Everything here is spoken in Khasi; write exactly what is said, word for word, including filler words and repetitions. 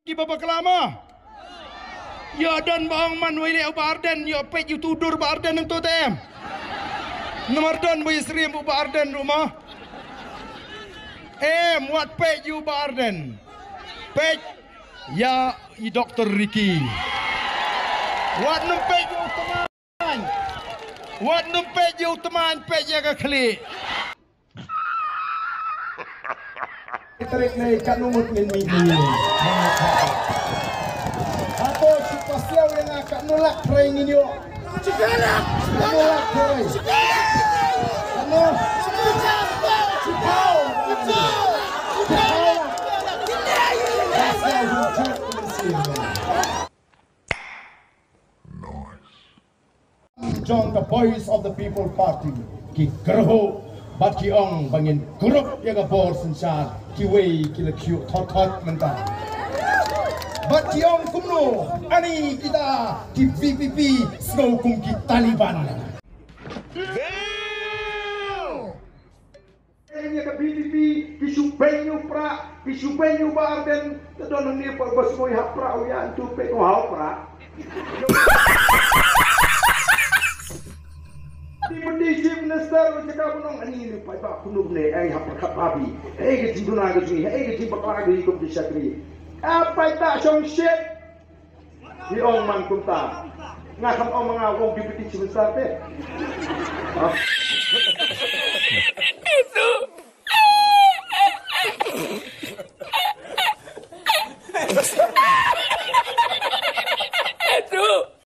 Ki ba bakla ma. Ïoh don ba ong man wei leh u Bah Ardent, ïoh peit ïa utu u dur Bah Ardent nangtu te em. Namar don ba ïasyriem u Bah Ardent ruh ma. Em, wat peit ïa u Bah Ardent. Peit ïa i Doktor Ricky. Wat nym peit ïa u Tmaiñ. Wat nym peit ïa u Tmaiñ, peit ïa ka khlieh. Tarik ne katno ngut ngin mih ni. Hato shu pasiaw ïa nga katno lak trai ngin ïoh. Katno lak trai. Katno. Pasiaw. Jong ka Voice of the People Party ki kyrhuh bad ki ong ba ngin kurup ïa ka bor synshar, kiwei ki la kyiuh thot thot mynta. Bad ki ong kumno, ani kita ki V P P sngew kum ki Taliban. Ïa ka B T P, ki shu beiñ ïa u Prah, ki shu beiñ ïa u Bah Ardent, te don hangne ba, ba sngewbha hap Prah u ïa ntu peit u hap Prah. Deputy Chief Minister u jaka u nong ani ni paidbah kumno ne, ai hap Prah khat babi. Ai ka jingduna ka jong ngi, ai ka jingbakla ka jong ngi kum ki shakri. A paidbah shong shit. Ki ong man kumta. Nga kham ong ma nga ong Deputy Chief Minister te. Ha?